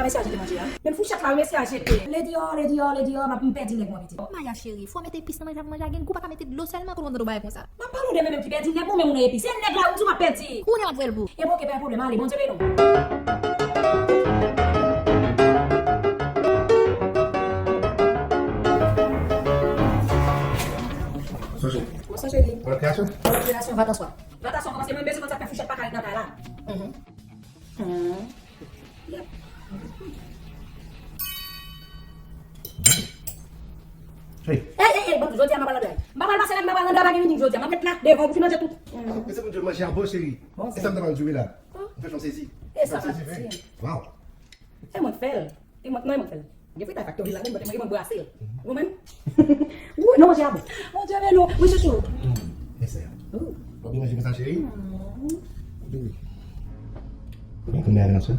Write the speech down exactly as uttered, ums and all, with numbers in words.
Mesye a jete manje a. Menm fouchèt la, mesye a jete. Lady o, lady o, lady o, m ap pèdi nèg mwen pitit. Maya cheri, fò w mete epis nan manje a pou manje a gen gou, pa ka mete dlo sèlman, kòman w tande yon bagay konsa? M ap pale w de mwen menm ki pèdi nèg mwen, men moun nan epis. Se nèg la, ou di m ap pèdi. Kounye a m ap voye l pou ou. Enben oke, pa gen pwoblèm, ale, Bondye beni w. Bonswa cheri. Bonswa cheri. Bòn kreyasyon. Bòn kreyasyon, va t an swa. Va t an swa, kòmanse mwen bezwen konn sa k fè fouchèt pa ka ret nan kay la. Mhm. Hmm. Yep. Hey. Ey, ey, ey, bon, jodi a m pa pral nan dwèt. M pa pral pase la, m pa pral nan dwèt, pa gen miting jodi a. M ap ret la, devan, pou fin manje tout. Men se pou Dieu manje a bon, cheri. Bon, e sa m ta pral di w la. M fè jan sezi. E sa, m fè jan sezi, wi. Waw. E mwen k fè l. E mwen, non, e mwen k fè l. Gen fritay Factory la, men mwen te mwen brase l. Ou konprann? Wi, non, manje a bon. Manje a bon, wi, chouchou. Mèsi. W ap manje konsa, cheri? Wi. Bon, kounya, nan sa.